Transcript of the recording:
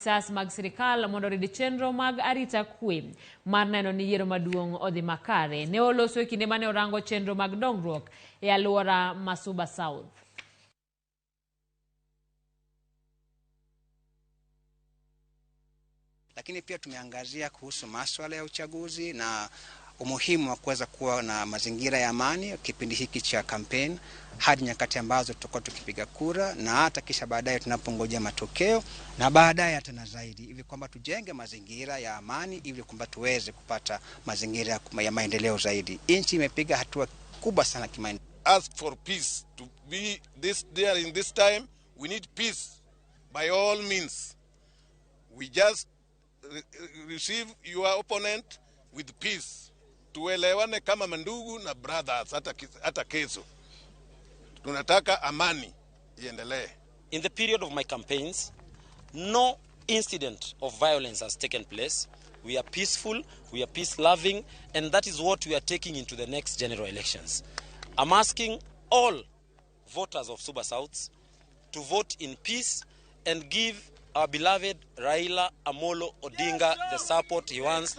Apisas mag sirikal mondo orid chenro mag arita kwe mar neno ni yiero maduong' odhi makare. Ne oloso e kinde mane orango chenro mag dongruok e alwora ma Suba South. Lakini pia tumeangazia kuhusu maswala ya uchaguzi na umuhimu wa kuweza kuwa na mazingira ya amani kipindi hiki cha kampeni hadi nyakati ambazo tutakuwa tukipiga kura na hata kisha baadaye tunapongojea matokeo na baadaye hata na zaidi, hivi kwamba tujenge mazingira ya amani ili kwamba tuweze kupata mazingira ya maendeleo zaidi. Nchi imepiga hatua kubwa sana kimaendeleo. Ask for peace to be this there in this time. We need peace by all means. We just receive your opponent with peace. Tuelewane kama mandugu na brothers, hata kesho tunataka amani iendelee. In the period of my campaigns, no incident of violence has taken place. We are peaceful, we are peace-loving, and that is what we are taking into the next general elections. I'm asking all voters of Suba South to vote in peace and give our beloved Raila Amolo Odinga the support he wants.